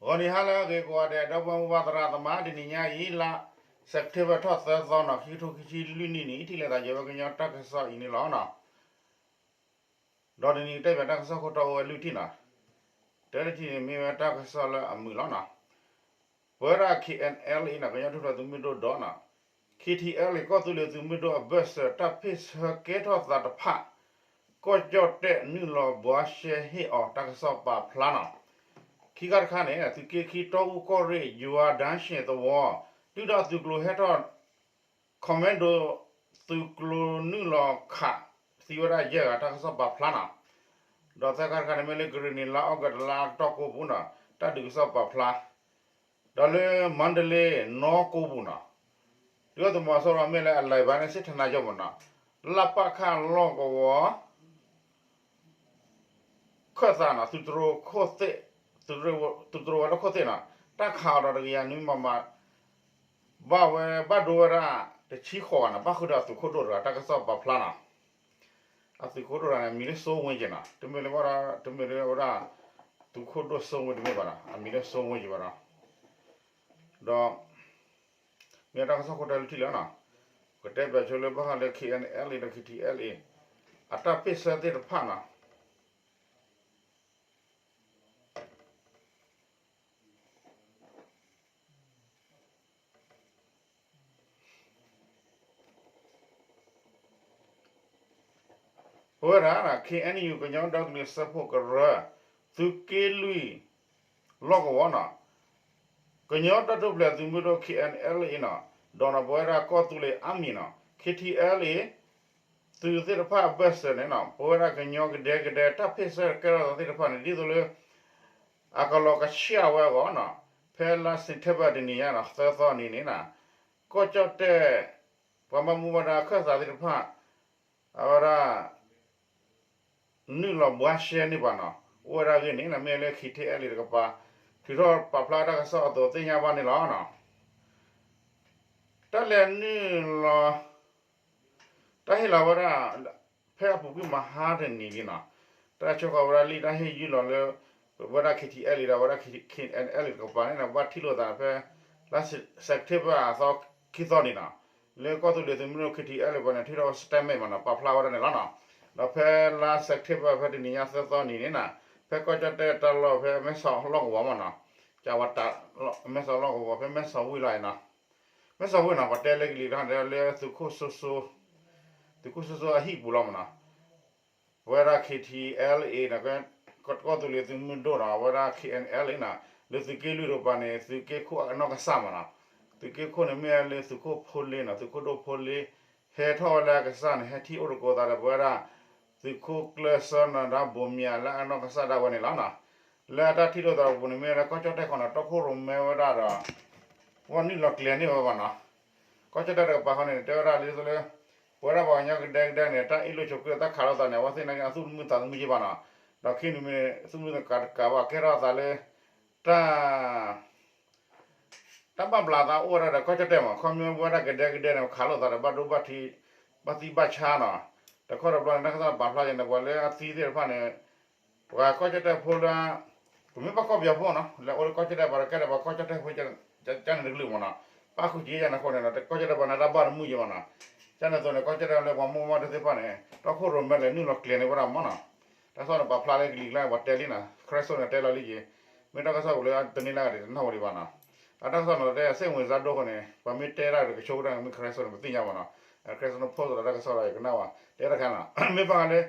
ဂီၤနံၤဟါလၢအဂ့ၤကိးဂၤဒဲး ဒီပုၢ်ဝဲၢ်သရၣ်သမါ တနံၤညါအံၤ လါစဲးပထ့ဘၢၣ်ထီၣ်သၢသီနီၤ ခံကထိခံဆံလွံၢ်နံၣ်န့ၣ် ထံၣ်လိာ်သးယဲဝဲကညီတၢ်ကစီၣ်အံၤန့ၣ်လီၤနီၤ. ဒီးတနံၤကတဲဘၣ်တၢ်ကစီၣ်ခိၣ်တီအိၣ်ဝဲလွံၢ်ထံၣ်နီၤ. တၢတထံၣ်န့ၣ်မ့ၢ်ဝဲတၢ်ကစီၣ်လၢအမုာ်လီၤနီၤ. ပဝဲဒၣ် K N L အံၤနီၤ ကညီထူၣ်ဖျဲးသုးမုၢ်ဒိၣ်ဒီးနီၤ K T L အံၤ ကီၢ်သူလ့ၤသုးမုၢ်ဒိၣ်အဘၢၣ်စၢၤ တၢ်ဖ့ၣ်ဆၢကဲထီၣ်သးတဖၣ် ကီၢ်ကၠီၣ်တဲၣ်နုာ်လီၤဘှါရှဲဟ့ၣ်အီၤ တၢ်ကစီၣ်ပာ်ဖျါနီၤ. ခံခါတခါန့ၣ် သုးက့ခံတီအူကီၢ်ရ့ၣ် ယွၤဒၣ်ဆ့ၣ်သဝီ တုၤဒီးသုးကျိၤဟဲထီၣ် commando သုးကျိၤနုာ်လီၤခးသံဝဲဒၣ်ယဲၢ်ဂၤ တၢ်ကစီၣ်ပာ်ဖျါနီၤ. ဒီးသၢခါတခါန့ၣ် မ့ၢ်လၢကရ့ၣ်နံၤလါအီကူးတလါတီၢ်ကိးပူၤနီၤ တၢ်ဒုးကစီၣ်ပာ်ဖျါ ဒီးလၢမါဒလ့နီၢ်ကိးပူၤနီၤ ဒုၣ်ဒါသုးမီၤစိရိၤမ့ၢ်လၢအလဲၤဘၣ်န့ၣ် စ့ထနါယီၢ်မးနီၤ လၢပၣ်ခၣ်လီၢ်ကဝီၤ ခၢၣ်သးနီၤ သုးတရိၤခိၣ်သ့ၣ် သုးတရိၤဝဲလၢခိၣ်သ့ၣ်နီၤ တၢ်ခးအီၤဒီးတကယၤနွံမမ ဘၣ်ဝဲဘၣ်ဒိဝဲဒၣ် တဆံဃိးဂၤနီၤ ဘၣ်ဃုာ်ဒီးအသုးခိၣ်ဒိၣ်တဂၤ တၢ်ကစီၣ်ပာ်ဖျါနီၤ. အသုးခိၣ်ဒိၣ်တဂၤန့ၣ် အမံၤလၢစိဝ့က့ၤနီၤ တမ့ၢ်လၢဘၣ်ဒီး တမ့ၢ်လၢဝဲဒၣ် သုးခိၣ်ဒိၣ်စိဝ့တမ့ၢ်ဘၣ်နီၤ အမံၤလၢစိဝ့က့ၤဘၣ်နီၤ. ဒီး မ့ၢ်တၢ်ကစီၣ်ခိၣ်တီလွံၢ်ထံၣ်လီၤနီၤ. ကတဲဘၣ်ဆိလၢဘၣ်ဃးလၢ K N L ဒီး K T L အံၤ အတၢ်ဖ့ၣ်ဆၢသ့ၣ်တဖၣ်နီၤ ပဝဲဒၣ် K N U ကညီဒီကလုာ်စၢဖှိၣ်ကရၢ သုးက့လွံၢ် လီၢ်ကဝီၤနီၤ ကညီတၢ်ထူၣ်ဖျဲးသုးမုၢ်ဒိၣ် K N L A နီၤ ဒီးနီၤ ပဝဲဒၣ်ကီၢ်သူလ့ၤအါမံၤနီၤ K T L A သုးသ့ၣ်တဖၣ်အဘၢၣ်စၢၤန့ၣ်နီၤ ပဝဲဒၣ်ကညီကဒဲကဒဲတၢ်ဖ့ၣ်ဆၢကဲထီၣ်သးသ့ၣ်တဖၣ်န့ၣ် ဒ်သိးလၢ အကလီၤကဆှၣ်ဝဲအဂီၢ်နီၤ ဖဲလါစဲးပထ့ဘၢၣ်တနံၤညါနီၤ သၢသီနံၤန့ၣ်နီၤ ကီၢ်ကၠီၣ်တဲၣ် ပှၤဘၣ်မူဘၣ်ဒါခၢၣ်သးသ့ၣ်တဖၣ် အဝဲဒၣ် နုာ်လီၤဘှါရှဲန့ၢ်ပှၤနီၤ အိၣ်ဝဲဒၣ်ဂ့ၢ်န့ၣ်နီၤ မ့ၢ်လၢ K T L A တကပၤ ထုးထီၣ်ပာ်ဖျါတၢ်ကစီၣ်အသိးသ့ၣ်ညါဘၣ်န့ၣ်လီၤနီၤ. တၢ်လဲၤနုာ်လီၤ တၢ်ဟ့ၣ်လီၤဝဲဒၣ် ဖဲအပူၤကွံာ်မဟါတနံၤလံနီၤ တၢ်ဆိဃီၤဝဲဒၣ်လံာ်တၢ်ဟ့ၣ်ယုၢ်လီၤလၢ ဝဲဒၣ် K T L A ဒီးဝဲဒၣ် K N L A တကပၤန့ၣ်နီၤ ဘၣ်ထံၣ်လိာ်သးဖဲ လါစဲးပထ့ဘၢၣ်အသီခံသီန့ၣ်နီၤ လၢကီၢ်သူလ့ၤသုးမုၢ်ဒိၣ် K T L A ပှၤန့ၣ် ထုးထီၣ်ဝဲ statement မးနီၤ ပာ်ဖျါဝဲဒၣ်န့ၣ်လီၤနီၤ. ဒီးဖဲလါစဲးပထ့ဘၢၣ်ဖဲတနံၤညါသၢသီနံၤန့ၣ်နီၤ ဖဲကီၢ်ကၠီၣ်တဲၣ်တၢ်လီၢ်ဖဲမဲဆီးလီၢ်ကဝီၤမးနီၤ ကဝၤတၢ် မဲဆီးလီၢ်ကဝီၤ ဖဲမဲဆီးဝံၤလီၤအံၤနီၤ မဲဆီးဝံၤနီၤ ပှၤတဲလၢကလံၤတခါန့ၣ် လၢသုးခိၣ်စိစိ သုးခိၣ်စိစိအဟံၣ်ပူၤလီၤမးနီၤ အဝဲဒၣ် K T L A နီၤ ကီၢ်သူလ့ၤသုးမုၢ်ဒိၣ်နီၤ အဝဲဒၣ် K N L A နီၤ လၢသုးက့လွံၢ်တကပၤန့ၣ် သုးက့ခိၣ်အနီၢ်ကစၢ်မးနီၤ သုးက့ခိၣ်န့ၣ်မ့ၢ်လၢသုးခိၣ်ဖိလ့နီၤ သုးခိၣ်ဒိၣ်ဖိလ့ ဟဲထီၣ်ဝဲလၢအကစၢ်န့ၣ် ဟဲထံၣ်အိၣ်တကိးသးဒီးပဝဲဒၣ် သုးခိၣ်ကျၢၢ်စီနီၤ ဒီးဘိးမၠးလၢအနီၢ်ကစၢ်ဒၣ်ဝဲန့ၣ်လီၤနီၤ. လၢအတၢ်ထံၣ်လိာ်သးအပူၤန့ၣ် မ့ၢ်ဝဲဒၣ်ကီၢ်ကၠီၣ်တဲၣ်ခီနီၤ တီခိၣ်ရိၣ်မဲဝဲဒၣ်ဒီး ဝဲနုာ်လီၤကျဲၤန့ၢ်ဝဲဘၣ်နီၤ. ကီၢ်ကၠီၣ်တဲၣ်တကပၤဃီန့ၣ် တဲဝဲဒၣ်လၢသိးလၢ ပဝဲဒၣ်ပှၤကညီကဒဲကဒဲန့ၣ် တၢ်အ့ၣ်လိာ်ဆိးက့တၢ်ခးလိာ်သးန့ၣ် အဝဲသ့ၣ်နာ်က့အသူၣ်တမုာ်သးတမုာ်က့ဘၣ်နီၤ. ဒီးခံနံၤမ့ၢ် သူၣ်တမုာ်သးတကးဘၣ် ကဲထီၣ်သးလၢ တၢ် တၢ်ဘၣ်ဘျးသးအိၣ်ဝဲဒၣ်ဒီးကီၢ်ကၠီၣ်တဲၣ်မး ခီဖျိပဝဲဒၣ်ကဒဲကဒဲန့ၣ် ခးလိာ်သးဒီးဘၣ်ဒိဘၣ်ထံး ဘၣ်သံဘၣ်ဆါနီၤ. တခီတဘျီန့ၣ် တၢ်ကစီၣ်ပာ်ဖျါယဲန့ၣ် ပှၤလၢအသံသ့ၣ်တဖၣ်န့ၣ် ပှၤကီၢ်ကၠီၣ်တဲၣ်ဖိလၢ ပမ့ၢ်ဘၣ်ကီၢ်ပယီၤဖိနီၤ လၢအအိၣ်လၢကီၢ်ကၠီၣ်တဲၣ်ပှၤဒီးကဲဒီးပှၤကီၢ်ကၠီၣ်တဲၣ်ဖိ ကန့ၣ်တကလုာ်မးနီၤ ပၣ်ဃုာ်က့ၤယဲန့ၣ်အဃိန့ၣ် ကီၢ်ကၠီၣ်တဲၣ်ပှၤန့ၣ်တၢ်ဘၣ်တမုာ်ယဲဘၣ်နီၤ. ကန့ၣ်အသိးန့ၣ် ကီၢ်ကၠီၣ်တဲၣ်လၢပှၤမိၢ်ပှၤသ့ၣ်တဖၣ်န့ၣ် တီခိၣ်ရိၣ်မဲလဲၤနုာ်လီၤကျဲၤန့ၢ်ဝဲဒၣ်မးနီၤ. တၢ်ကစီၣ်န့ၣ်ပာ်ဖျါလၢကလံၤကျါပှၤတဲလံနီၤ ခရၢစိန့ၣ်တဲလီၤလံက့ၤ မ့ၢ်တၢ်ကစီၣ်ပူၤလၢတန့ၢ်လၢ်ဂၤဒံးတနၢ်ဟူဒံးဘၣ်နီၤ. အတၢ်ကစီၣ်န့ၣ်တဲအစ့ၣ်ဝင်စါဒိၣ်အဃိန့ၣ် ပှၤမ့ၢ်တဲဒၣ်ဒီးကဆိကတၢၢ်န့ၣ် မ့ၢ်ခရၢစိန့ၣ် ပသ့ၣ်ညါဘၣ်နီၤ. ခရၢစိန့ၣ် post ဒီးတၢ်ကစီၣ်ဒီးယကနၣ်ဘၣ် တဲတခါနီၤ မ့ၢ်ဘၣ်လၢ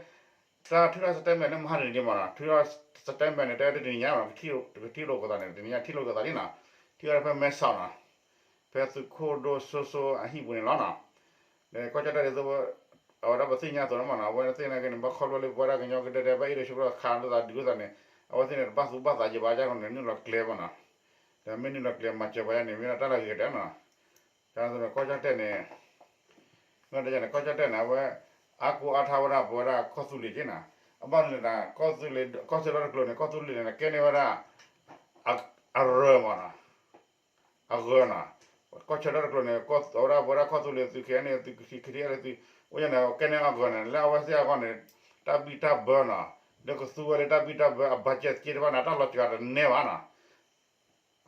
တၢ်ထုးထီၣ် statement လၢမဟါတနံၤဒံးမးနီၤ ထုးထီၣ် statement န့ၣ် တဲဝဲတနံၤညါနီၤ ကထံၣ်လိာ်ကသးန့ၣ် တနံၤညါထံၣ်လိာ်ကသးလံနီၤ ထံၣ်ဝဲဒၣ်ဖဲမဲဆီးနီၤ ဖဲသုးခိၣ်ဒိၣ်စိစိအဟံၣ်ပူၤန့ၣ်လီၤနီၤ. ဒီးကီၢ်ကၠီၣ်တဲၣ်ဒ်သိး အဝဲဒၣ်ပသ့ၣ်ညါအသိးန့ၣ်မးနီၤ အဝဲသ့ၣ်နာ်က့န့ၣ် ဘၣ်ခီဖျိလၢပဝဲဒၣ်ကညီကဒဲဒဲ ဘၣ်အ့ၣ်လိာ်ဆိးက့ဒီးခးလိာ်သးဒုးလိာ်သးန့ၣ် အဝဲသ့ၣ်န့ၣ် တဘၣ်သူၣ်ဘၣ်သးယံၤဘၣ် ကန့ၣ် နုာ်လီၤကျဲၤဘၣ်နီၤ. ဒီးမ့ၢ်နုာ်လီၤကျဲၤမၤစၢၤပှၤယါန့ၣ် မ့ၢ်ဒၣ်တၢ်လၢအဂ့ၤကတၢၢ်နီၤ. ကီၢ်ကၠီၣ်တဲၣ်န့ၣ် မ့ၢ်တဲန့ၣ် ကီၢ်ကၠီၣ်တဲၣ်န့ၣ် အဝဲ အါကိးအါထီၣ်ဝဲဒၣ်ပဝဲဒၣ်ကီၢ်သူလ့ၤက့နီၤ. အဘၣ်မနုၤလဲၣ် ကီၢ်သူလ့ၤ ကီၢ်ဆၢထၢၣ်တကျိၤန့ၣ် ကီၢ်သူလ့ၤန့ၣ် ကဲန့ၢ်ဝဲဒၣ် အရၢမးနီၤ အဂၢၤနီၤ. ကီၢ်ဆၢထၢၣ်တကျိၤန့ၣ် အဝဲဒၣ်ပဝဲဒၣ်ကီၢ်သူလ့ၤသုး KNLA သုး KTLA သုး အိၣ်ယဲန့ၣ် ကဲန့ၢ်အဂၢၤန့ၣ် လၢအဝဲသ့ၣ်အဂီၢ်န့ၣ် တၢ်ဘံၣ်တၢ်ဘၢနီၤ လၢကသူဝဲလၢတၢ်ဘံၣ်တၢ်ဘၢအ budget သ့ၣ်တဖၣ်န့ၣ် တၢ်လီၤစှၤတန့ၢ်ဘၣ်နီၤ.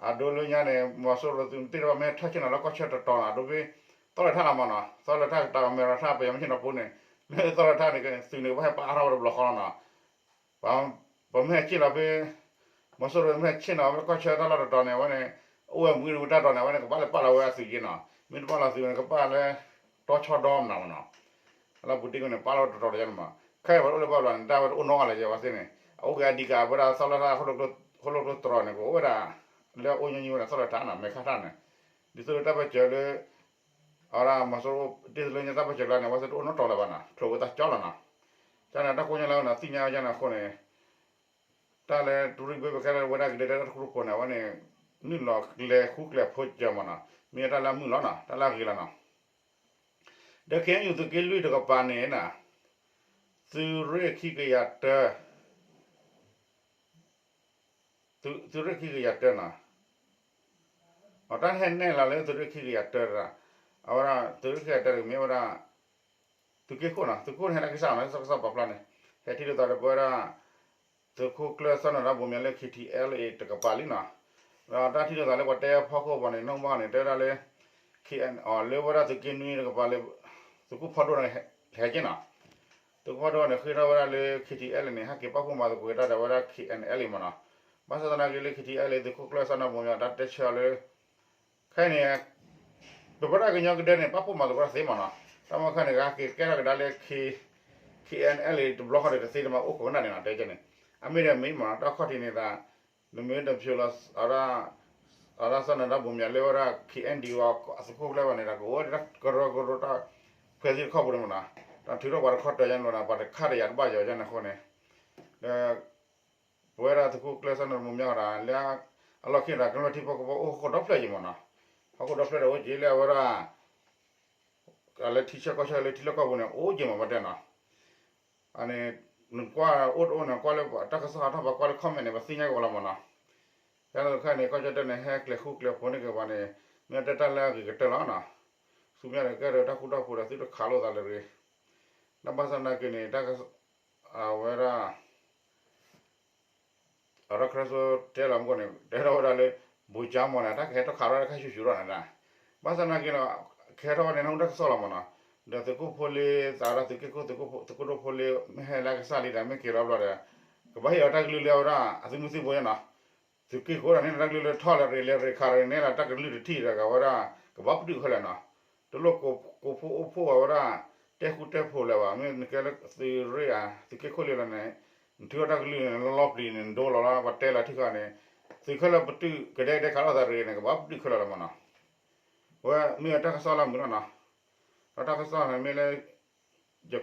အဒိလၢညါန့ၣ် မီၤစိရိၤသုးမ့ၢ်တ့ၢ်တဘၣ် မ့ၢ်ဟဲထၢၣ်ဆ့ၣ်နီၤလၢကီၢ်ဆၢတတီၤနီၤ အဒိဖဲ သီၣ်လၢထၣ်လီၤမးနီၤ သီၣ်လၢထၣ်ကတၢၢ်မ့ၢ်ရၤထၣ် ပယီၤမ့ၢ်ဆ့ၣ်နီၤပူၤန့ၣ် မ့ၢ်သီၣ်လၢထၣ်န့ၣ် သုးန့ၣ်ကဘၣ်ဟဲပာ်အါထီၣ်ဝဲတဘျီဃီလီၤနီၤ ပမ့ၢ်ဟဲဆ့ၣ်နီၤဖဲ မီၤစိရိၤမ့ၢ်ဟဲဆ့ၣ်နီၤဖဲကီၢ်ဆၢတၢ်လီၢ်တတီၤန့ၣ် အဝဲန့ၣ် အိၣ်ဝဲမုၢ်နံၤဝဲတၢ်တီၤန့ၣ် အဝဲန့ၣ် ကဘၣ်လဲၤပာ်လီၤဝဲအသုးက့နီၤ မ့ၢ်တပာ်လီၤသုးန့ၣ် ကဘၣ်လၢ တီဆီဒီမနုၤမနီၤ လၢပူၤတ့ၢ်ကီၢ်န့ၣ် ပာ်လီၤဝဲတတီၤတယါန့ၣ်မး ခဲအံၤပှၤတအိၣ်လၢပှၤဘျီန့ၣ် တၢ်ဝဲတအိၣ်နီတဂၤလၢၤယဲဘၣ်သ့ၣ်န့ၣ် အအိၣ်က့ၤအဓိက အဝဲဒၣ်သီၣ်လၢထၣ် ဃိၣ်လိၣ်ကျိတရီန့ၣ် ကအိၣ်ဝဲဒၣ် လၢအအိၣ်ညီနုၢ်ဝဲဒၣ်သီၣ်လၢထၣ်နီၤ မဲာ်ခါထၣ်န့ၣ် ဒ်သိးလၢတၢ်ပၢၢ်စၢၤလၢ အဝဲဒၣ်မီၤစိရိၤတ့ၢ်လၢညါတၢ်ပၢၢ်စၢၤကျါန့ၣ် အဝဲသ့ၣ်တအိၣ်နီတီၤလၢၤဘၣ်နီၤ ချိးဝဲတၢ်ကၠီလီၤနီၤ ကန့ၣ်တၢ်ကိးညါလၢအဝဲန့ၣ် သ့ၣ်ညါဝဲကန့ၣ်အဃိန့ၣ် တၢ်လၢတရံးဘ့ၣ်ပကဲထီၣ်ဝဲဒၣ်ကဒဲဒဲတၢ်တခူတဖိးန့ၣ် အဝဲန့ၣ် နုာ်လီၤကျဲၤဃူကျဲၤဖိးစၢၤမးနီၤ မ့ၢ်တၢ်လၢအမုာ်လီၤနီၤ တၢ်လၢအဂ့ၤလီၤနီၤ ဒီး ခ့ၣ်အဲၣ်ယူၣ် သုးက့လွံၢ်တကပၤန့ၣ်နီၤ သုးရ့ၣ်ခံကယၤတၢ သုးရ့ၣ်ခံကယၤတၢနီၤ အတၢ်ဟဲနဲၣ်လီၤလၢသုးရ့ၣ်ခံကယၤတၢတဂၤ အဝဲဒၣ်သုးရ့ၣ်ခံကယၤတၢတဂၤမ့ၢ်ဝဲဒၣ် သုးက့ခိၣ်နီၤ သုးခိၣ်န့ၣ်ဟဲလၢကစၢ်နီၤ ကစီၣ်ကစီၣ်ပာ်ဖျါန့ၣ် ဟဲထံၣ်လိာ်သးဒီးပဝဲဒၣ် သုးခိၣ်ကျၢၢ်စီၤနၢၤဒါဘိမၠးလၢ ခ့ၣ်ထံၣ်အဲလ်အ့ၣ် တကပၤလံနီၤ ဒီးတၢ်ထံၣ်လိာ်သးလၢပှၤတဲဖီခိၣ်ပူၤန့ၣ် နီၢ်ဘၣ်န့ၣ် တဲဝဲဒၣ်လၢ ခ့ၣ်အဲၣ်အီၣ် လၢဝဲဒၣ်သုးက့နွံတကပၤလၢ သုးခိၣ်ဖီဒိၣ်န့ၣ် ဟဲက့နီၤ သုးခိၣ်ဖီဒိၣ်န့ၣ် ဃ့ထီၣ်ဝဲဒၣ်လၢ ခ့ၣ်ထံၣ်အဲလ်အ့ၣ်န့ၣ် ဟဲက့ၤပာ်ဖှိၣ်မၤသကိးက့ၤတၢ်ဒီးဝဲဒၣ် ခ့ၣ်အဲၣ်အဲလ်အ့ၣ်မးနီၤ ဘၣ်ဆၣ်သနာ်က့လၢ ခ့ၣ်ထံၣ်အဲလ်အ့ၣ် သုးခိၣ်ကျၢၢ်စီၤနၢၤဒါဘိမၠး တၢ်တဲဆၢအီၤလၢ ခဲအံၤန့ၣ် ပဝဲဒၣ်ကညီကဒဲန့ၣ် ပာ်ဖှိၣ်မၤသကိးတၢ်သ့မးနီၤ တၢ်မ့ၢ်ခဲအံၤန့ၣ် ကဟဲက့ၤကဲထီၣ်ကဒါလၢ ခ့ၣ်အဲၣ်အဲလ်အ့ၣ် တဘျီဃီဒီးတသ့တမးအိၣ်ကိးကနၣ်န့ၣ်နီၤ တဲကဲန့ၣ် အမ့ၢ်ဒီးမ့ၢ်မးနီၤ တၢ်ခီၣ်ထံးန့ၣ်သး နမ့ၢ်တဖျိလီၤ အဝဲဒၣ်စီၤနၢၤဒါဘိမၠးလၢဝဲဒၣ် ခ့ၣ်အဲၣ်ဒံဝဲအသုးခိၣ်ကျၢၢ်ဘၣ်န့ၣ်ဒီး ကအိၣ်ဝဲဒၣ်ကရၢကရိတၢ် ဖှဲးသ့ၣ်တခီပူၤန့ၣ်မးနီၤ ဒီးထုးထီၣ်ပှၤတခီတၢၤယါန့ၣ်လီၤဒီး ပှၤတခါတယၤတဘၣ်ယီၤယါန့ၣ်အဃိန့ၣ် ဒီး ပဝဲဒၣ်သုးခိၣ်ကျၢၢ်စီၤနၢၤဒါဘိမၠးဝဲဒၣ်လၢ အလီၢ်ခံဒီး ကမျၢၢ်ထံဖိကီၢ်ဖိအိၣ်ဟီၣ်ခိၣ်ဒီဖျၢၣ်ယံၤမးနီၤ ဟီၣ်ခိၣ်ဒီဖျၢၣ်ဒီးအိၣ်က့ၤလၢအဝဲဒၣ် လၢထံဆၢကီၢ်ဆၢလၢထံလီၢ်ကီၢ်ပူၤန့ၣ် အိၣ်က့ၤမးဘၣ်တဲနီၤ အန့ၣ် နကွၢ်အိၣ်တအိၣ်န့ၣ် ကွၢ်လၢတၢ်ကစီၣ်ဟးထီၣ် ပှၤကွၢ်လၢ comment န့ၣ် ပသ့ၣ်ညါက့ၤဝဲလီၤမးနီၤ ကဲလီၤခဲအံၤန့ၣ် ကီၢ်ကၠီၣ်တဲၣ်န့ၣ် ဟဲကျဲၤဃူကျဲၤဖိးန့ၢ်က့ၤပှၤန့ၣ် မ့ၢ်တဲတၢ်လၢအဂ့ၤကတၢၢ်လီၤနီၤ ဆူမဲာ်တကဲဒီးတၢ်ဃူတၢ်ဖိးဒီးသုတခးလိာ်သးလၢၤတဂ့ၤ တၢ်ဘၣ်ဆၣ်သနာ်က့န့ၣ် တၢ်ကစီၣ် အဝဲဒၣ် အတၢ်ကရၢကရိတဲလီၤမူခိၣ်န့ၣ် တဲထီၣ်ဝဲဒၣ်လၢ ဘိကၠါမီၢ်န့ၣ် တၢ်ကဟဲထီၣ်ခးထီၣ်တၢ်ခါဆူၣ်ဆူၣ်ထီၣ်န့ၣ်ဒၣ် ဘၣ်ဆၣ်သနာ်က့န့ၣ် ကဟဲထီၣ်ဝဲန့ၣ် နၢ်ဟူတၢ်ကစီၣ်လီၤမးနီၤ ဒီးသုးခိၣ်ဖိလ့ သးဝဲဒၣ်သုးက့ခိၣ် သုးခိၣ်ဒိၣ်ဖိလ့ မ့ၢ်ဟဲလၢအကစၢ်လံဒီး မ့ၢ်က့ၤလီၤဘျီဒီး ကဘၣ်ဟ့ၣ်အီၤတၢ်ကလုၢ်လၢအဝဲဒၣ် အသုးမုၢ်သံၣ်ဘိညါနီၤ သုးက့ခိၣ်ဒီးန့ၣ် တၢ်ကလုၢ်လၢထီၣ်လၢရ့းလၢရ့းခးဒီးန့ၣ်လီၤ တၢ်ကလုၢ်တထံၣ်ဒီးကဝဲဒၣ် ကဘၣ်ပတုာ်ခဲလၢာ်နီၤ တလိၣ်ကိးဖိအိၣ်ဖှိၣ်ဝဲဒၣ် တဲဃူတဲဖိးလၢၤဘၣ် မ့ၢ်နကဲလၢသုးရ့ၣ်ဧါ သုးက့ခိၣ်လံလီၤန့ၣ် နထုးထီၣ်တၢ်ကလုၢ်န့ၣ် လီၤလီၤပျံၤန့ၣ် နဒိလီၤလီၤ ပှၤတဲလီၤထံၣ်ဃီန့ၣ် သုးခဲလၢာ်ပတုာ်ကဒဲကဒဲခးလိာ်သးတဂ့ၤန့ၣ် ကဘၣ်ပတုာ်ခဲလၢာ်လီၤမးနီၤ ဝဲမ့ၢ်တၢ်ကစီၣ်လၢမုာ်လီၤနီၤ ဒီးတၢ်ကစီၣ်န့ၣ်မ့ၢ်လၢ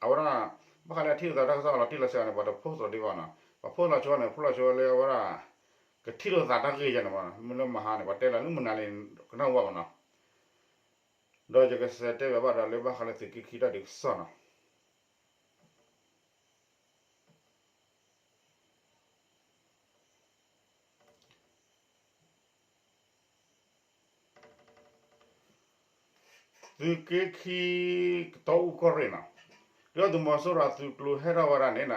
အဝဲဒၣ် ဘၣ်ဃးလၢအထံၣ်လိာ်သးတၢ်ကစီၣ်လီၤတံၢ်လီၤဆဲးန့ၣ် ပှၤတ post လီၤဒံးဘၣ်နီၤ ပှၤ post လီၤဆိန့ၣ် post လီၤဆိလၢအဝဲဒၣ် ကထံၣ်လိာ်သးတၢ်ဂ့ၢ်ယဲန့ၣ်မး မ့ၢ်လၢမဟါန့ၣ် ပှၤတဲလီၤလၢမုၢ်နၤလံ ကနၣ်ဝဲဘၣ်မးနီၤ ဒီးယကစံးတဲဘၣ်ဘၣ်ဒီးလၢဘၣ်ဃးလၢသုးက့ခံတၢ်ဒုးကစီၣ်နီၤ သုးက့ခံ တီအူကီၢ်ရ့ၣ်နီၤ ဒုၣ်ဒါသုးမီၤစိရိၤအသုးကျိၤဟဲထီၣ်ဝဲဒၣ်န့ၣ်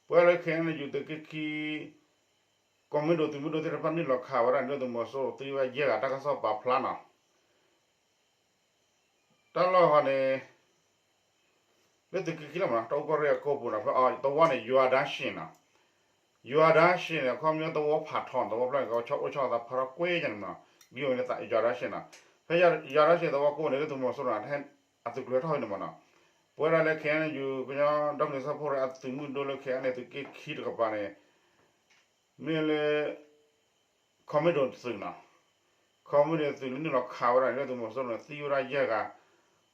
ပဝဲလၢ ခ့ၣ်အဲၣ်ယူၣ် သုးက့ခံ ကီၢ်မ့ၢ်ဒိၣ်သုးမုၢ်ဒိၣ်သ့ၣ်တဖၣ်နုာ်လီၤခးဝဲဒၣ် ဒုၣ်ဒါသုးမီၤစိရိၤသံဝဲဒၣ်ယဲၢ်ဂၤ တၢ်ကစီၣ်ပာ်ဖျါနီၤ တၢ်လီၢ်ဃီန့ၣ် လၢသုးက့ခံလီၤမးနီၤ တီအူကီၢ်ရ့ၣ်အကိာ်ပူၤနီၤ ဖဲအသဝီန့ၣ် ယွၤဒါရှ့ၣ်နီၤ ယွၤဒါရှ့ၣ်န့ၣ် အခီပညီသဝီဖးထီန့ၣ် သဝီဖျၢၣ်န့ၣ် ကဆီအိၣ်ဆီသးဖးထီကွ့ၢ်ယဲန့ၣ်မးနီၤ ဒ်အမ့ၢ်ယွၤဒါရှ့ၣ်နီၤ ဖဲယွၤဒါရှ့ၣ်သဝီကိးန့ၣ် ဒုၣ်ဒါသုးမီၤစိရိၤန့ၣ် အသုးကျိၤဟဲထီၣ်ဝဲန့ၣ်မးနီၤ ပဝဲဒၣ်လၢ ခ့ၣ်အဲၣ်ယူၣ် ကညီဒီကလုာ်စၢဖှိၣ်ကရၢအသုးမုၢ်ဒိၣ်လၢ ခ့ၣ်အဲၣ်ယူၣ် သုးက့ခံတကပၤန့ၣ် မ့ၢ်လၢ ခီမ့ၢ်ဒိၣ်သုးနီၤ ခီမ့ၢ်ဒိၣ်သုးလၢနုာ်လီၤခးဝဲဒၣ်န့ၣ် ဒုၣ်ဒါသုးမီၤစိရိၤန့ၣ် သံဝဲဒၣ်ယဲၢ်ဂၤ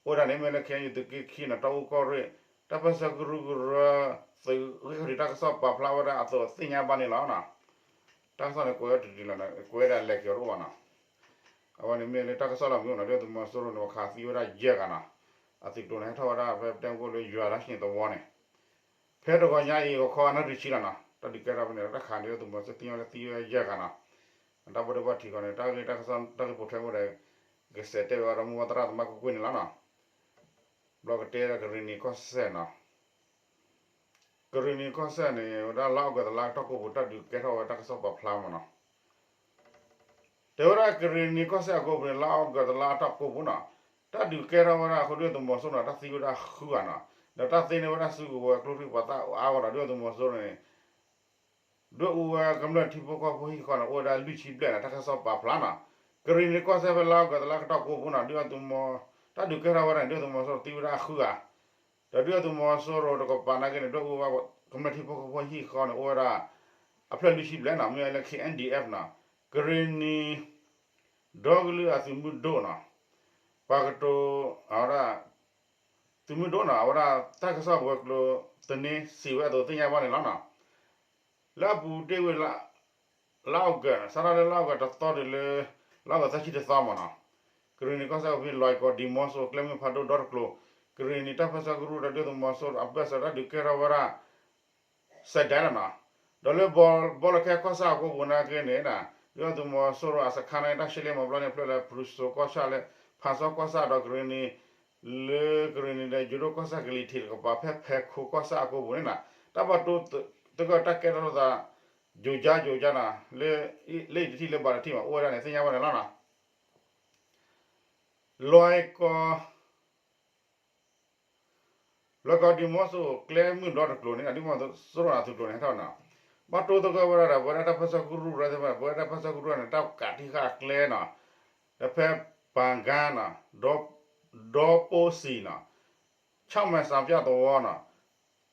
အိၣ်ဒၣ်န့ၣ်မ့ၢ်လၢ ခ့ၣ်အဲၣ်ယူၣ် သုးက့ခံနီၤ တီအူကီၢ်ရ့ၣ် တၢ်ပၢၢ်ဆၢကရူၢ်ကရၢ သုးဂ့ၢ်ခီၣ်ထံးတၢ်ကစီၣ်ပာ်ဖျါဝဲဒၣ်အသိးသ့ၣ်ညါဘၣ်န့ၣ်လီၤနီၤ တၢ်ကစီၣ်န့ၣ်ကွဲးဝဲတတုၤလီၤနီၤ ကွဲးဝဲဒၣ်လဲၤက့ၤတအိၣ်ဘၣ်နီၤ အဝဲန့ၣ်မ့ၢ်လၢတၢ်ကစီၣ်လီၤမုာ်နီၤ ဒုၣ်ဒါသုးမီၤစိရိၤန့ၣ် ခးသံဝဲဒၣ်ယဲၢ်ဂၤနီၤ အသုးကျိၤန့ၣ် ဟဲထီၣ်ဝဲဒၣ်ဖဲပတဲမူခိၣ်လၢယွၤဒါရှ့ၣ်သဝီန့ၣ် ဖဲတဂီၤညါအံၤ ဂီၤခီအနၣ်ရံၣ်ဆံလီၤနီၤ တၢ်ဒုးကဲထီၣ်ဖဲန့ၣ် တၢ်ခးန့ၣ် ဒုၣ်ဒါသုးမီၤစိရိၤသံဝဲလၢသံဝဲယဲၢ်ဂၤနီၤ တၢ်ဘၣ်ဒိဘၣ်ထံးဃီန့ၣ် တၢ်ဂ့ၢ်တၢ်ကစီၣ်တၢ်ဂ့ၢ်ပိာ်ထွဲမူဒီး ကစဲးတဲဝဲအီၤဒီးမူဘၣ်သရၣ်သမါကွ့ၢ်ကွ့ၢ်န့ၣ်လီၤနီၤ ဘျီကတဲဒၣ်ကရ့ၣ်နံၤကီၢ်စဲၣ်နီၤ ကရ့ၣ်နံၤကီၢ်စဲၣ်န့ၣ် ဝဲဒၣ်လါအီကူးတလါတီၢ်ကိးပူၤ တၢ်ဒုးကဲထီၣ်ဝဲတၢ်ကစီၣ်ပာ်ဖျါမးနီၤ တဲဝဲဒၣ်ကရ့ၣ်နံၤကီၢ်စဲၣ်အကိပူၤန့ၣ် လါအီကူးတလါအတီၢ်ပူၤနီၤ, တၢ်ဒုးကဲထီၣ်ဝဲဒၣ်အဃိ ဒုၣ်ဒါသုးမီၤစိရိၤန့ၣ် တၢ်သံဝဲဒၣ်ဃုဂၤနီၤ, ဒီးတၢ်သ့န့ၢ်ဝဲဒၣ်စုကဝဲၤကျိချံပှၤသၣ်အါဂၤဒီး ဒုၣ်ဒါသုးမီၤစိရိၤန့ၣ် ဒွဲၣ်အူဝဲကမျၢၢ်ထံဖိကီၢ်ဖိဟံၣ်ဃီန့ၣ် အိၣ်ဝဲဒၣ်လွံၢ်ဆံဘျဲၣ်န့ၣ် တၢ်ကစီၣ်ပာ်ဖျါနီၤ. ကရ့ၣ်နံၤကီၢ်စဲၣ်ဖဲလါအီကူးတလါကတီၢ်ကိးပူၤနီၤ ဒုၣ်ဒါသုးမီၤ တၢ်ဒုးကဲထီၣ်ဝဲဒၣ်န့ၣ် ဒုၣ်ဒါသုးမီၤစိရိၤသံဝဲဒၣ်ဃုဂၤ, ဒီးဒုၣ်ဒါသုးမီၤစိရိၤတကပၤနာ်က့န့ၣ် ဒွဲၣ်အူဝဲကမျၢၢ်ထံဖိကီၢ်ဖိဟံၣ်ဃီန့ၣ် အိၣ်ဝဲဒၣ် အဖျၢၣ်လွံၢ်ဆံဘျဲၣ်နီၤ မ့ၢ်ဝဲလၢ K N D F နီၤ, ကရ့ၣ်နံၤ ဒီကလုာ်အသုးမုၢ်ဒိၣ်နီၤ, ပှၤကတိၤ အဝဲဒၣ် သုးမုၢ်ဒိၣ်နီၤ အဝဲဒၣ်တၢ်ကစီၣ်ဝဲၤကျိၤသန့စံးဝဲအသိးသ့ၣ်ညါဘၣ်န့ၣ်လီၤနီၤ. လၢအပူၤတ့ၢ်ဝံၤ လါအီကူး စးထီၣ်လၢလါအီကူးတသီတုၤလၢ လါအီကူးသၢဆံတသီမးနီၤ, ကရ့ၣ်နံၤကီၢ်စဲၣ်အဖံလွဲၢ်ကီၢ်ဒံးမီစိၤ ကျဲမုၢ်ဖးဒိၣ်ဒီတကျိၤ, ကရ့ၣ်နံၤတၢ်ပၢဆှၢကရူၢ်ဒီးဒုၣ်ဒါသုးမီၤစိရိၤအဘၢၣ်စၢၤတၢ်ဒုးကဲထီၣ်ဝဲဒၣ် စဲးဒဲးလီၤနီၤ. ဒီးလၢဘီလၢခဲကီၢ်ဆၣ်အကိပူၤနာ်က့န့ၣ် ဒုၣ်ဒါသုးမီၤစိရိၤအစခါန့ၣ် တၢ်ရှဲလ့မၤဘျီန့ၣ် ဖျိလၢဖရူစိၤကီၢ်ဆၣ်လၢ ဖၣ်စီကီၢ်ဆၣ်ဒီးကရ့ၣ်နံၤ လၢကရ့ၣ်နံၤဒီးယိၤဒိၣ်ကီၢ်ဆၣ်ကလံၤထံးတကပၤ ဖဲဖဲခိကီၢ်ဆၣ်အကိပူၤန့ၣ်နီၤ တၢ်ဘၣ်တိၢ်သဂၢၢ်တၢ်ကဲထီၣ်လိာ်သး ယိာ်ကၠါယိာ်ကၠါနီၤ လၢအံၤတထံၣ်လၢဘၣ်တထံၣ်မး အိၣ်ဝဲဒၣ်န့ၣ် သ့ၣ်ညါဘၣ်န့ၣ်လီၤနီၤ. လွဲၢ်ကီၢ် လွဲၢ်ကီၢ်ဒံးမီစိၤ ကျဲမုၢ်ဒီတကျိၤန့ၣ် ဒုၣ်ဒါသုးမီၤစိရိၤအသုးကျိၤန့ၣ် ဟဲထီၣ်နီၤ ဘၣ်တိၢ်သဂၢၢ်ဝဲဒၣ်ဒီး ပဝဲဒၣ်တၢ်ပၢဆှၢကရူၢ်ရၢသ့ၣ်တဖၣ်န့ၣ် ပဝဲဒၣ်တၢ်ပၢဆှၢကရူၢ်န့ၣ် တၢ်ကးတံၢ်ဃာ်အကျဲနီၤ ဒီးဖဲပၤကါနီၤ ဒီပိစံနီၤ ဆီၣ်မဲာ်စၣ်ပျၢ်သဝီနီၤ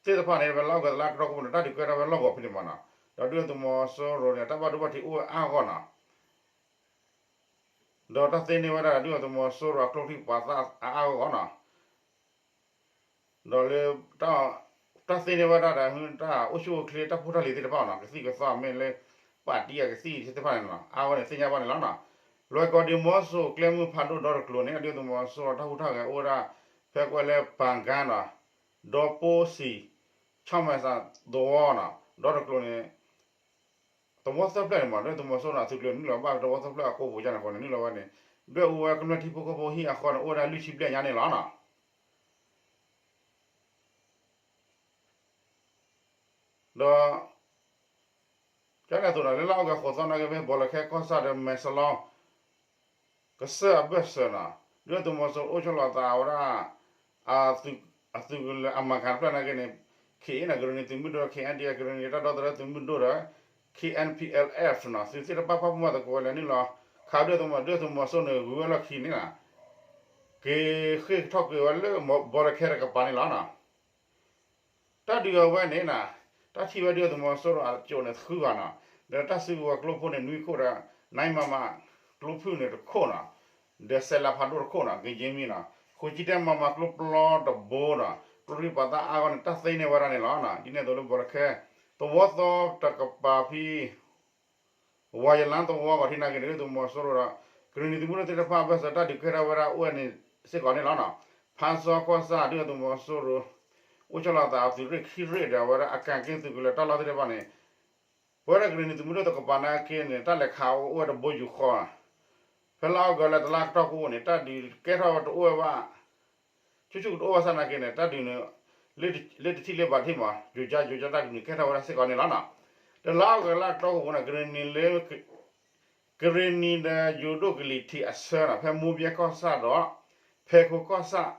သ့ၣ်တဖၣ်န့ၣ် ဖဲလါအီကူးတလါကတီၢ်ကိးပူၤန့ၣ် တၢ်ဒုးကဲထီၣ်ဝဲလီၢ်ကဝီၤဖဲန့ၣ်မးနီၤ ဒီးဒုၣ်ဒါသုးမီၤစိရိၤန့ၣ် တၢ်ဘၣ်ဒိဘၣ်ထံးအိၣ်ဝဲအါဂီၢ်နီၤ ဒီးတၢ်သ့န့ၢ်ဝဲဒၣ်ဒုၣ်ဒါသုးမီၤစိရိၤအကျိချံပှၤသၣ်အါဂီၢ်နီၤ ဒီးလၢ တၢ်သ့န့ၢ်ဝဲဒၣ်ဒီး တၢ်အိၣ်ဆူၣ်အိၣ်ချ့တၢ်ဖိတၢ်လံၤသ့ၣ်တဖၣ်နီၤ ကသံၣ်ကသီမ့ၢ်လၢ ပာ်တံၢ်အကသံၣ်သ့ၣ်တဖၣ်န့ၣ်နီၤ အါဝဲန့ၣ် သ့ၣ်ညါဘၣ်န့ၣ်လီၤနီၤ. လွဲၢ်ကီၢ်ဒံးမီစိၤ ကျဲမုၢ်ဖးဒိၣ်ဒီတကျိၤန့ၣ် ဒုၣ်ဒါသုးမီၤစိရိၤတၢ်ဟူးတၢ်ဂဲၤအိၣ်ဝဲဒၣ် ဖဲကွဲးလၢပၤကါနီၤ ဒီပိစံ ဆီၣ်မဲာ်စၣ်သဝီနီၤ ဒီတကျိၤန့ၣ် သဝီသၢဖျၢၣ်န့ၣ်မး ဒုၣ်ဒါသုးမီၤစိရိၤန့ၣ် အသုးကျိၤန့ၣ် နုာ်လီၤဘၣ်သဝီသၢဖျၢၣ်အကိပူၤန့ၣ်အဃိန့ၣ် နုာ်လီၤဝဲန့ၣ် ဒွဲၣ်အူဝဲကမျၢၢ်ထံဖိကီၢ်ဖိဟံၣ်အဃီန့ၣ် အိၣ်ဝဲဒၣ်လွံၢ်ဆံဘျဲၣ်ညါန့ၣ်လီၤနီၤ. ဒီး ကန့ၣ်အသိးန့ၣ် လၢလါအီကူးဃိးသီနာ်က့ ဖဲဘီလၢခဲကီၢ်ဆၣ်ဒီးမဲာ်စလီ ကစၢၢ်အဘၢၣ်စၢၤနီၤ ဒုၣ်ဒါသုးမီၤစိရိၤအိၣ်ဆီလီၤသးဝဲဒၣ် အသုးကလၢၤအမၤကၤတဖျၢၣ်နာ်က့န့ၣ် ခ့အ့နီၤ ကရ့ၣ်နံၤသုးမုၢ်ဒိၣ် ခ့အ့အဒံ ကရ့ၣ်နံၤတၢ်ဒီသဒၢသုးမုၢ်ဒိၣ်ဒီး ခ့အ့ၣ်ပံအ့ၣ်အ့ၣ်နီၤ သုးသ့ၣ်တဖၣ်ပာ်ဖှိၣ်မၤသကိးဝဲလၢနုာ်လီၤ ခးဒုၣ်ဒါသုးမီၤ ဒုၣ်ဒါသုးမီၤစိရိၤန့ၣ် ဂုၤဝဲလီၢ်ခံန့ၣ်နီၤ က့ၤဃ့ၢ်ထီၣ်ကွံာ်ဝဲလၢဘီလၢခဲတကပၤန့ၣ်လီၤနီၤ. တၢ်ဒုးအဝဲန့ၣ်နီၤ တၢ်ထံၣ်ဝဲဒုၣ်ဒါသုးမီၤစိရိၤအစိၤန့ၣ်ဃုဂၤနီၤ ဒီးတၢ်စုကဝဲၤကျိဖိန့ၣ်နွံခိၣ်ဒီး နံမၤမၤကျိဖုၣ်န့ၣ်တခိၣ်နီၤ ဒီးစဲးလးဖးဒိၣ်တခိၣ်နီၤ ကယ့မံနီၤ ဃိးဆံတၢ မၤမၤကျိပျီတဘိနီၤ ကျိချံပှၤသၣ်အါဂီၢ်န့ၣ် တၢ်သ့န့ၢ်ဝဲဒၣ်န့ၣ်လီၤနီၤ ဒ်န့ၣ်အသိးလၢဘီလၢခဲ သဝီသီတကပၤဖဲ ဝၤယလါသဝီဂီၤထံးနာ်က့န့ၣ် ဒုၣ်ဒါသုးမီၤစိရိၤဒီး ကရ့ၣ်နံၤသုးမုၢ်ဒိၣ်သ့ၣ်တဖၣ်အဘၢၣ်စၢၤတၢ်ဒုးကဲထီၣ်ဝဲဒၣ်အိၣ်ဝဲန့ၣ်စ့ၢ်ကီးန့ၣ်လီၤနီၤ. ဖါစီကီၢ်ဆၣ် ဒုၣ်ဒါသုးမီၤစိရိၤ အိၣ်ဆီလီၤသးအသုးရ့ၣ်ခံရ့ၣ်ဒီး အဝဲဒၣ်အကၣ်က့ၣ်သုးကလၢၤတၢ်လီၢ်သ့ၣ်တဖၣ်န့ၣ် ပဝဲဒၣ်ကရ့ၣ်နံၤသုးမုၢ်ဒိၣ်တကပၤနာ်က့န့ၣ် တၢ်လဲၤခးအိၣ်ဝဲတဘိယူၢ်ဃီ ဖဲလါအီကူးလၢတလါကတီၢ်ကိးပူၤန့ၣ် တၢ်ဒုးကဲထီၣ်ဝဲတအိၣ်ဝဲဘၣ် ဆူၣ်ဆူၣ်ကတအိၣ်ဘၣ်ဆၣ်နာ်က့န့ၣ် တၢ်ဒုးန့ၣ် လၢတထံၣ်လၢဘၣ်တထံၣ်မး ယိာ်ကၠါယိာ်ကၠါ တၢ်ဒုးန့ၣ်ကဲထီၣ်ဝဲဒၣ်စ့ၢ်ကီးန့ၣ်လီၤနီၤ. တလါအီကူးလါကတီၢ်ကိးပူၤန့ၣ် ကရ့ၣ်နံၤလၢ ကရ့ၣ်နံၤဒီးယိၤဒိၣ်ကလံၤထံးအဆၢနီၤ ဖဲမိၢ်ဘဲကီၢ်ဆၣ်ဒီး ဖဲခိကီၢ်ဆၣ်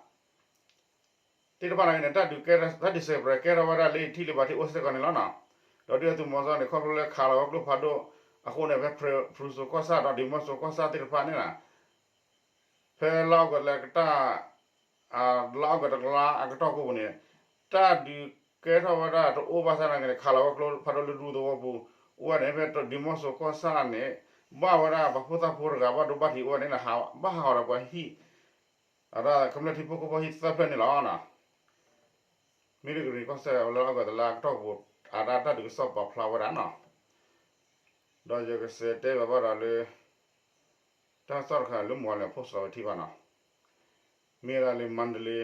သ့ၣ်တဖၣ်နာ်က့န့ၣ် တၢ်ဒုးကဲ တၢ်ဒုးစဲးပြဲးကဲထီၣ်ဝဲဒၣ်လၢထံၣ်လၢဘၣ်ထံၣ်အိၣ်စ့ၢ်ကီးန့ၣ်လီၤနီၤ. ဒီးဒုၣ်ဒါသုးမီၤစိရိၤန့ၣ် ခီဖျိလၢခးလီၤဝဲကျိဖးဒိၣ်အဃိန့ၣ် ဖဲဖရူစိၤကီၢ်ဆၣ်ဒီးဒံးမီစိၤကီၢ်ဆၣ်သ့ၣ်တဖၣ်န့ၣ်နီၤ ဖဲလါအီကူးလၢကတၢၢ် လါအီကူးတလါအကတီၢ်ကိးပူၤန့ၣ် တၢ်ဒုးကဲထီၣ်ဝဲဒၣ်တအိၣ်ဘၣ်ဆၣ်နာ်က့န့ၣ် ခးလီၤဝဲကျိဖးဒိၣ်လၢဒူသဝီပူၤ အိၣ်ဝဲန့ၣ် ဖဲဒံးမီစိၤကီၢ်ဆၣ်န့ၣ် ဘၣ်ဝဲဒၣ်ပှၤဖိသၣ်ဖိတဂၤဘၣ်ဒိဘၣ်ထံးအိၣ်ဝဲန့ၣ် ဘၣ်ဟးဂီၤဒီးပှၤဟံၣ် အဒၣ်ကမျၢၢ်ထံဖိကီၢ်ဖိဟံၣ်သၢဖျၢၣ်န့ၣ်လီၤ. မ့ၢ်လၢကရ့ၣ်နံၤကီၢ်စဲၣ်လၢအီကူးတလါအကတီၢ်ကိးပူၤ အတၢ်ဒုးကစီၣ်ပာ်ဖျါဝဲဒၣ်နီၤ. ဒီးယကစံးတဲဘၣ်ဘၣ်ဒီးလၢ တၢ်ကစီၣ်တခါလၢမုၢ်ဂီၤလံၤအ post လီၤဝဲထံဘၣ်နီၤ, မ့ၢ်ဝဲဒၣ်လၢ Mandalay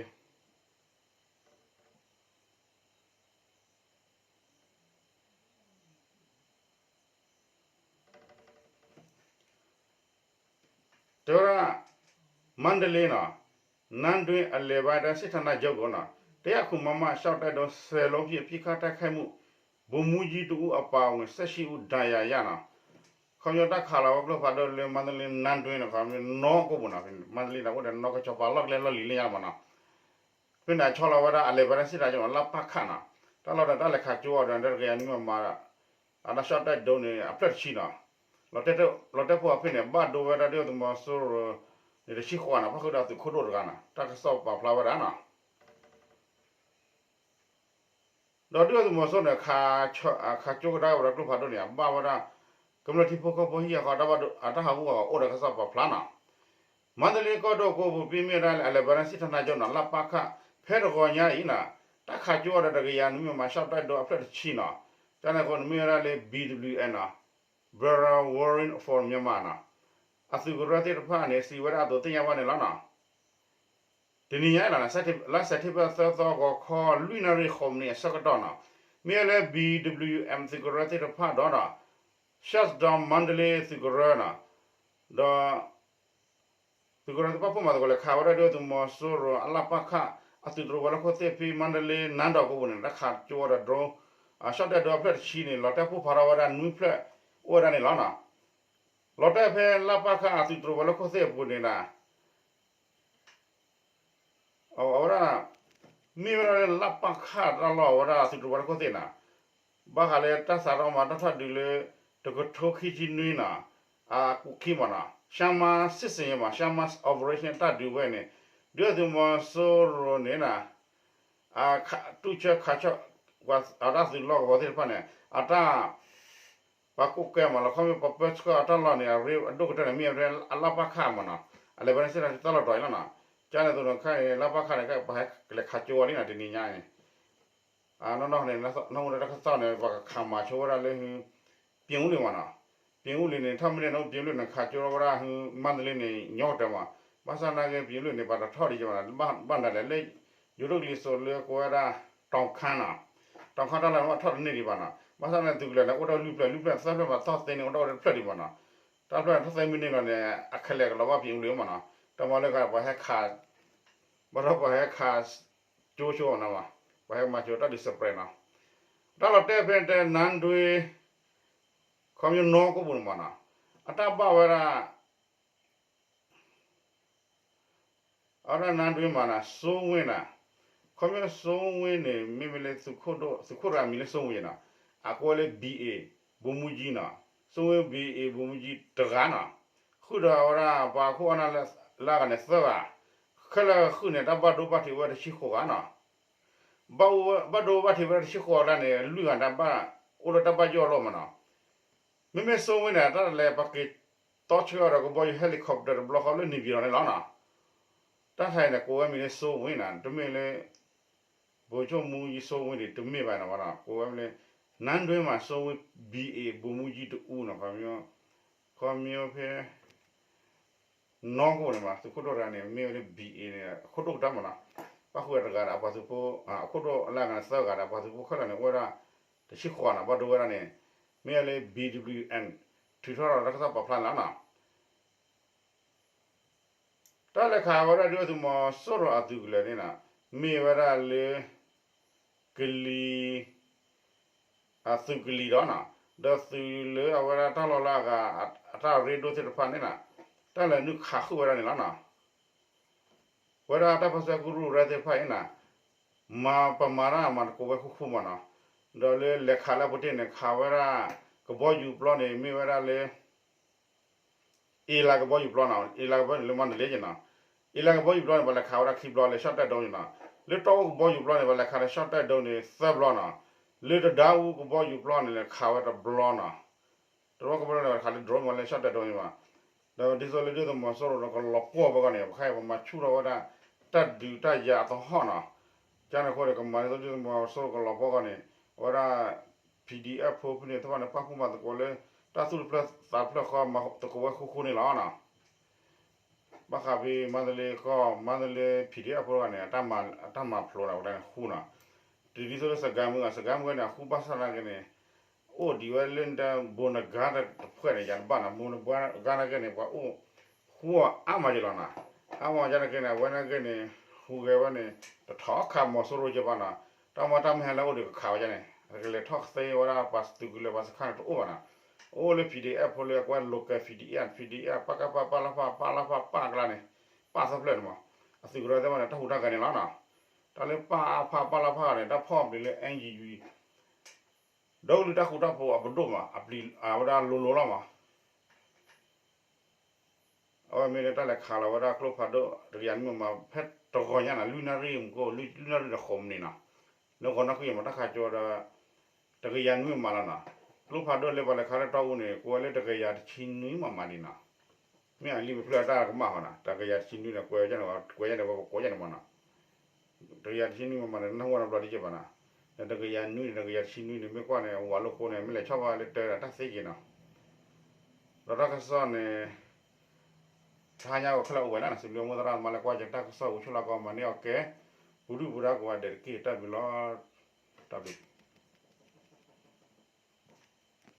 တဲဝဲဒၣ် မန္တလေးနီၤ နန်းတွင်းအလယ်ပိုင်းတိုင်းစစ်ဌာနချုပ်ကိုနီၤ တစ်ရာခု မမ ရှော့တိုက်ဒုံး ဆယ်လုံးဖြင့် ပစ်ခတ်တိုက်ခိုက်မှု ဗိုလ်မှူးကြီးတစ်ဦးအပါအဝင် ဆယ့်ရှစ်ဦး ဒဏ်ရာရနီၤ. ခီပညီတၢ်ခးလီၤဝဲကျိဖးဒိၣ်လၢ မန္တလေး နန်းတွင်း န့ၣ် ခီပညီနီၢ်ကိးပူၤနီၤ, မန္တလေးန့ၣ် အိၣ်ဒီးနီၢ်ကဆီဖါလီၢ်ကျဲလီၢ်လံၤလၢညါမးနီၤ, ဖဲန့ၣ် အဆီလီၤဝဲဒၣ် အလဲၤဘဲဒၣ်စံၣ်တၢ်ကီနီၤ လၢ်ပၣ်ခၣ်နီၤ, တၢ်လီၢ်ဒီးတၢ်လဲၤခးကၠိအီၤဒီး တကယၤနွံမံၤမး အတၢ်ရှော့တိုက်ဒုံးန့ၣ် အဖျၢၣ်တဆံနီၤ, လီၤတဲာ်ဖိအဖဲန့ၣ် ဘၣ်ဒိဝဲဒၣ်ဒုၣ်ဒါသုးမီၤစိရိၤန့ၣ် တဆံဃိးနီၤ, ဖီၣ်ဃုာ်ဒီးသုးခိၣ်ဒိၣ်တဂၤနီၤ, တၢ်ကစီၣ်ပာ်ဖျါဝဲဒၣ်နီၤ. ဒီးဒုၣ်ဒါသုးမီၤစိရိၤန့ၣ် ခးကၠိကဒါက့ၤဝဲဒၣ်ကျိဖးဒိၣ်န့ၣ် အဘၣ်ဝဲဒၣ် ကမျၢၢ်ထံဖိကီၢ်ဖိဟံၣ်အဃီ တၢ်ဟးဂူာ်ဟးဂီၤအိၣ်ဒီးကစီၣ်ပာ်ဖျါနီၤ. မန္တလေးကီၢ်ဒိၣ်ကိးပူၤ ပ့မ့ၢ်ဝဲဒၣ်လၢ အလဲၤဘဲဒၣ်စံၣ်တၢ်ကီနီၤ လၢ်ပၣ်ခၣ် ဖဲတဂီၤညါအံၤနီၤ, တၢ်ခးကၠိအီၤဒီးတကယၤနွံမံၤမး ရှော့တိုက်ဒုံးအဖျၢၣ်တဆံနီၤ, တၢ်န့ၣ်အဃိန့ၣ်မ့ၢ်ဝဲဒၣ်လၢ ဘံၣ်ဒဘလျူၣ်အၣ်နီၤ, Border Warrior for Myanmar နီၤ, အသုးကရၢသ့ၣ်တဖၣ်န့ၣ် စံးဝဲဒၣ်အသိးသ့ၣ်ညါဘၣ်န့ၣ်လီၤနီၤ. တနံၤညါအံၤလီၤ လါစဲးပထ့ဘၢၣ်သၢသီ ဂီၤခီလွံၢ်နၣ်ရံၣ်ဃိးမံးနံးအဆၢကတီၢ်နီၤ, မ့ၢ်ဝဲလၢ ဘံၣ်ဒဘလျူၣ်အၣ် သုးကရၢသ့ၣ်တဖၣ်ဒီးနီၤ ရှၢၣ်ဒိၣ်မၣ်တလ့သုးကရၢနီၤ, ဒီး သုးကရၢသ့ၣ်တဖၣ် ပာ်ဖှိၣ်မၤသကိးလၢခးဝဲဒၣ်ဒုၣ်ဒါသုးမီၤစိရိၤအလၢ်ပၣ်ခၣ် အသုးတြိၤဝဲၤလီၢ်ခိၣ်သ့ၣ်ဖဲ မန္တလေး နန်းတော် ကိးပူၤန့ၣ် တၢ်ခးကၠိဝဲဒၣ် drone ရှော့တိုက်ဒုံးအဖျၢၣ်တဆံန့ၣ် လီၤတဲာ်ပိၢ်ဖးထီၣ်ဝဲဒၣ်နွံဖျၢၣ်အိၣ်ဝဲဒၣ်န့ၣ်လီၤနီၤ. လီၤတဲာ်ဖဲလၢ်ပၣ်ခၣ်အသုးတြိၤဝဲၤလီၢ်ခိၣ်သ့ၣ်အပူၤန့ၣ်နီၤ အဝဲဒၣ် မ့ၢ်ဝဲဒၣ်လၢလၢ်ပၣ်ခၣ်တၢ်လီၢ်အဝဲဒၣ်သုးတြိၤဝဲၤလီၢ်ခိၣ်သ့ၣ်နီၤ, ဘၣ်ဃးလၢတၢ်စးထီၣ်မၤတၢ်ထီၣ်ဒုးလၢ တကထိခံဆံနွံနီၤ, အကူးခံမးနီၤ ရှမ်းမါစစ်ဆင်ရေးမး ရှမ်းမါ operation တၢ်ဒုးဝဲန့ၣ် ဒုၣ်ဒါသုးမီၤစိရိၤန့ၣ်နီၤ အတူၢ်ဆၢခးဆၢ အတၢ်သုးလီၢ်ကဝီၤသ့ၣ်တဖၣ်န့ၣ် အတၢ် ပှၤကိးကဲမးလီၤ ခီမ့ၢ်ပှၤပၢဆှၢအတၢ်လီၢ်န့ၣ် အရ့အဒိၣ်ကတၢၢ်န့ၣ် မ့ၢ်ဝဲဒၣ်အလၢ်ပၣ်ခၣ်မးနီၤ, အလဲၤဘဲဒၣ်စံၣ်တၢ်ကီတၢ်လီၢ်တတီၤအံၤလီၤနီၤ, ကန့ၣ်အသိးန့ၣ်ခဲအံၤ လၢ်ပၣ်ခၣ်န့ၣ် ပှၤဟဲကလဲၤခးကၠိအီၤလံနီၤ တနံၤညါအံၤ နီၢ်နီၢ်န့ၣ် နီၢ်မူဒါတၢ်ကစီၣ်န့ၣ် ပှၤကခးမၤဆိဝဲဒၣ်လၢ ပြင်ဦးလွင်နီၤ, ပြင်ဦးလွင်န့ၣ် ထီၣ်မ့ၢ်န့ၣ် ပြင်ဦးလွင်န့ၣ် ခးကၠိထီၣ်ဝဲဒၣ် မန္တလေးန့ၣ် ညီကတၢၢ်မး, ဘၣ်ဆၣ်သနာ်က့ ပြင်ဦးလွင်န့ၣ် ပှၤတထီၣ်ဒံးကမးနီၤ, ဘၣ်မတၤလဲၣ်လၢ ယိၤဒိၣ်ကလံၤစိးလၢကိးဝဲဒၣ် တောင်ခမ်းနီၤ, တောင်ခမ်းတၢ်လီၢ်န့ၣ် ဘၣ်ထီၣ်တန့ၢ်ဒံးဘၣ်နီၤ, ဘၣ်ဆၣ်သနာ်က့ သုးကလၢၤန့ၣ် အိၣ်ဒီးလွံၢ်ဖျၢၣ် လွံၢ်ဖျၢၣ်သၢဖျၢၣ်မး ထီၣ်သ့န့ၣ် အိၣ်ဒီးတဖျၢၣ်ဒံးဘၣ်နီၤ, တၢ်ဖျၢၣ်ထီၣ်သ့မ့ၢ်န့ၢ်လီၤန့ၣ် အခဲလၢာ်ကလီၤဘၣ် ပြင်ဦးလွင်မးနီၤ, တၢ်မၤလၢဂၤ ပှၤဟဲခး ဘၣ်ဒီးပှၤဟဲခး ကၠိဆိနီၤ, ပှၤဟဲမၤကၠိတၢ်ဒုး spray နီၤ, တၢ်လီၤတဲာ်ဖဲတဲ နန်းတွင်း ခီပညီနီၢ်ကိးပူၤန့ၣ်မးနီၤ, အတၢ်ဘၣ်ဝဲဒၣ် အဝဲဒၣ် နန်းတွင်း မးနီၤ စိုးဝင်းနီၤ, ခီပညီ စိုးဝင်း န့ၣ် မ့မ့ၢ်လၢ သုးခိၣ်တဂၤမံၤလၢ စိုးဝင်း နီၤ, အကိးဝဲလၢ ဘီၣ်အ့ၣ် ဗိုလ်မှူးကြီး နီၤ, စိုးဝင်း ဘီၣ်အ့ၣ် ဗိုလ်မှူးကြီး တဂၤနီၤ, ဃုာ်ဒီးအဝဲဒၣ်ပှၤခိၣ်အနၢ်လၢအဂၤန့ၣ်သၢဂၤ, ခဲလၢာ်ဃုာ်န့ၣ် တၢ်ဘၣ်ဒိဘၣ်ထံးဝဲတဆံဃိးဂၤနီၤ, ဘၣ်ဒိဘၣ်ထံးဝဲဒၣ်တဆံဃိးဂၤန့ၣ် လွံၢ်ဂၤန့ၣ် ဘၣ်အိၣ်လၢတၢ်ဘၣ်ယိၣ်အလီၢ်မးနီၤ, မ့မ့ၢ် စိုးဝင်း န့ၣ် တၢ်လဲၤပှၤက့ၤတီဆှၢအီၤဒီးကဘီယူၤ helicopter တဘျီဃီလၢ နေပြည်တော် န့ၣ်လီၤနီၤ, တၢ်ခါအံၤန့ၣ် ကိးဝဲမံၤလၢ စိုးဝင်း နီၤ, တမ့ၢ်လၢ ဗိုလ်ချုပ်မှူးကြီး စိုးဝင်း န့ၣ် တမ့ၢ်ဘၣ်နီၤ, ကိးဝဲမံၤလၢ နန်းတွင်း မး စိုးဝင်း ဘီၣ်အ့ၣ် ဗိုလ်မှူးကြီး တဦး နီၤ, ခီပညီ ခီပညီဖဲ နီၢ်ကိးန့ၣ်မး သုးခိၣ်ဒိၣ်တဂၤန့ၣ် မ့ၢ်ဝဲလၢ ဘီၣ်အ့ၣ် န့ၣ် အခိၣ်ဒိၣ်ကတၢၢ်မးနီၤ, ဘၣ်ဃုာ်တဂၤဒီးအပှၤသုးဖိ အခိၣ်ဒိၣ်လၢအဂၤန့ၣ်သၢဂၤဒီး အပှၤသုးဖိခဲလၢာ်န့ၣ် အိၣ်ဝဲဒၣ် တဆံဃိးနီၤ, ဘၣ်ဒိဝဲဒၣ်န့ၣ် မ့ၢ်ဝဲလၢ ဘီၣ်ဒဘလယူၣ်အၣ် ထုးထီၣ်ဒီးတၢ်ကစီၣ်ပာ်ဖျါန့ၣ်လီၤနီၤ. တၢ်လဲၤခးဝဲဒၣ်ဒုၣ်ဒါသုးမီၤစိရိၤအသုးကလၢၤန့ၣ်နီၤ, မ့ၢ်ဝဲဒၣ်လၢ ကလံၤ အသုးကလံၤဒီးနီၤ, ဒီးသုးလၢအဝဲဒၣ်တၢ်လီၢ်လၢအဂၤ အတၢ်ရ့ဒိၣ်သ့ၣ်တဖၣ်န့ၣ်နီၤ, တၢ်လဲၤနုာ်ခးဃုာ်ဝဲဒၣ်န့ၣ်လီၤနီၤ. ဝဲဒၣ်တၢ်ပၢဆှၢကရူၢ်ကရၢသ့ၣ်တဖၣ်အံၤနီၤ, မၤပမၤတၢ်မၤတကိးဝဲဃူဃူမးနီၤ, ဒီးလၢလဲၤခးလၢအပူၤတ့ၢ်န့ၣ် ခးဝဲဒၣ် ကဘီယူၤပျီန့ၣ် မ့ၢ်ဝဲဒၣ်လၢ အ့လးကဘီယူၤပျီနီၤ, အ့လးကဘီယူၤန့ၣ်လၢမန္တလေးန့ၣ်နီၤ, အ့လးကဘီယူၤပျီန့ၣ် ပှၤလဲၤခးဝဲဒၣ်ခံဘျီလၢ ရှော့တိုက်ဒုံး န့ၣ်နီၤ, လၢတီအူကဘီယူၤပျီန့ၣ် ပှၤလဲၤခးလၢ ရှော့တိုက်ဒုံး န့ၣ်သၢဘျီနီၤ, လၢတဒါအူကဘီယူၤပျီန့ၣ် လဲၤခးဝဲတဘျီနီၤ, တဘျီကဘီယူၤန့ၣ် ပှၤလဲၤခးလၢ drone မးလၢ ရှော့တိုက်ဒုံး န့ၣ်ဘၣ်, ဒီးဒ်သိးလၢဒုၣ်ဒါသုးမီၤစိရိၤဒီးကလီၤပှီၢ်ဝဲအဂီၢ်န့ၣ် ပခါအံၤ ပမၤဆူၣ်ထီၣ်ဝဲဒၣ် တၢ်ဒုးတၢ်ယၤအသဟီၣ်နီၤ, ကန့ၣ်အဃိန့ၣ် ကမၤဒ်သိးဒုၣ်ဒါသုးမီၤစိရိၤကလီၤပှီၢ်အဂီၢ်န့ၣ် အဝဲဒၣ် PDF ဖိဖဲန့ၣ်သ့ၣ်တဖၣ်န့ၣ် ပာ်ဖှိၣ်မၤသကိးလၢ တၢ်သူၣ်တဖျၢၣ်သးတဖျၢၣ်ဃီ မၤသကိးဝဲဃူဃူန့ၣ်လီၤနီၤ. ဘၣ်ဃးဖဲမၤတလ့ကီၢ် မၤတလ့ PDF ဖိတဂၤန့ၣ် အတၢ်မၤဖျိးဒၣ်ဝဲဒၣ်န့ၣ်ဃူနီၤ, တုၤဒ်သိးလၢစကဲမုၢ်ဂၤ စကဲမုၢ်ဂၤန့ၣ် အဃူဘၣ်ဆၣ်သနာ်က့န့ၣ် အိၣ်ဒံးဝဲလၢ ဘိနဂါတဖျၢၣ်န့ၣ် ယၤတဘၣ်နီၤ, ဘိနဂါနာ်က့န့ၣ် ပှၤအိၣ်ဃူအါမးယလီၤနီၤ, အါမးယနာ်က့န့ၣ် အဝဲနာ်က့န့ၣ် ဟူးဂဲၤဝဲန့ၣ် တထီၣ်ခးမီၤစိရိၤယဘၣ်နီၤ, တၢ်မၤတၢ်မဟါလၢအိၣ်ဒံးကခးဝဲဒၣ်န့ၣ် ကလဲၤထီၣ်သ့ဝဲဒၣ်ပှၤသုးကလၢၤပှၤစခါန့ၣ်တအိၣ်ဘၣ်နီၤ, အိၣ်လၢ P D F ဖိလၢအကွဲ local P D F, P D F ပကဖ ပလဖ ပလဖ ပကျါန့ၣ် ပာ်သၢဖျၢၣ်န့ၣ်မး, အသုးကရၢသ့ၣ်တဖၣ်န့ၣ် တၢ်ဟူးတၢ်ဂဲၤန့ၣ်လီၤနီၤ. တၢ်လၢပအဖ ပလဖ န့ၣ် တၢ်ဖီၣ်အပျံၤလၢ NUG ဒီကလုာ်တၢ်ဃူတၢ်ဖိးအပဒိၣ်မး, အပျံၤအဝဲဒၣ်လိၤလိၤလီၤမး. အဝဲမ့ၢ်လၢတၢ်လဲၤခးလီၤဝဲဒၣ်ကျိဖးဒိၣ် တကယၤနွံမး ဖဲတဂီၤညါန့ၣ် လွံၢ်နၣ်ရံၣ်မုၢ်ကိၣ် လွံၢ်နၣ်ရံၣ်တဃိးမံးနံးနီၤ, လၢဂီၤနီၢ်ခံယမး တၢ်ခးကၠိဒီး တကယၤနွံမးလီၤနီၤ. ကျိဖးဒိၣ်လၢပှၤလဲၤခးလၢတီအူန့ၣ် ကွဲးလၢတကယၤတဆံနွံမးမးဒံးနီၤ. မ့ၢ်အလံာ်ပဖျၢၣ်အတၢ်ကမၣ်ဃီနီၤ, တကယၤတဆံနွံန့ၣ် ကွဲးန့ၣ် ကွဲးန့ၣ် ပကိးယဲန့ၣ်မးနီၤ. တကယၤတဆံနွံမးမးန့ၣ် နၢ်ဟူဝဲနီတဘျီဒ်ကဲဘၣ်နီၤ. ဒီးတကယၤနွံန့ၣ် တကယၤတဆံနွံန့ၣ် မ့ၢ်ကွၢ်န့ၣ် ဝးလိာ်ဃိန့ၣ် မ့ၢ်လဲၤဆီၣ်ဘၣ်လၢတၢ်သ့က့ၤနီၤ. ဒီးတၢ်ကစီၣ်န့ၣ် တဟါညါအံၤခဲလၢာ်အိၣ်ဝဲလၢန့ၣ် စံးဘျုးမိၢ်သရၣ်သမါလၢကွၢ်ယတၢ်ကစီၣ် ဝံၤဆူၣ်လီၤကီးမၤန့ၢ်အီၤကဲ ပူၤဒုၣ်ပူၤဒါကိးဂၤဒဲးတက့ၢ် တၢ်ဘျုးလီၤ. တၢ်ဘျုး